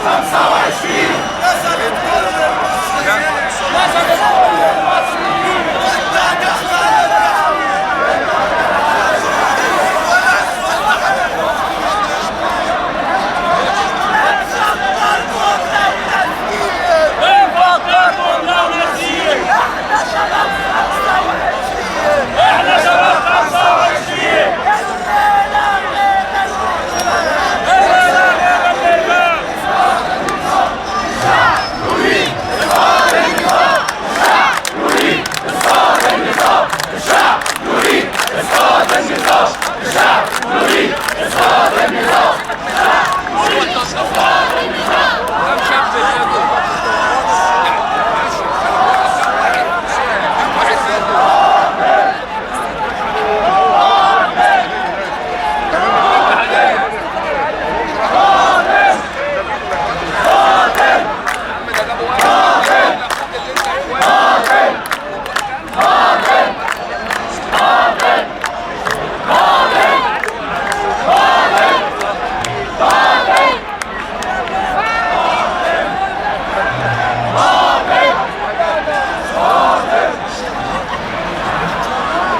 25. نزلت كل المصريين، نزلت كل المصريين. احنا شباب 25، احنا شباب 25.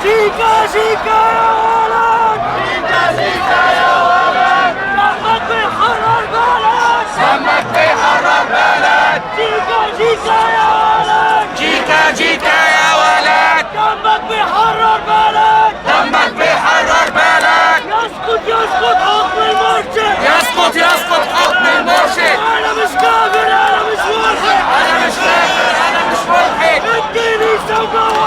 شيكا شيكا يا ولد، شيكا شيكا يا ولد، دمك بيحرر بلد، دمك بيحرر بلد. شيكا شيكا يا ولد، شيكا شيكا يا ولد، دمك بيحرر بلد، دمك بيحرر بلد. يسقط يسقط حكم المرشد، يسقط يسقط حكم المرشد. أنا مش كافر، أنا مش ملحد، أنا مش كافر، أنا مش ملحد. الكنيسة وجوه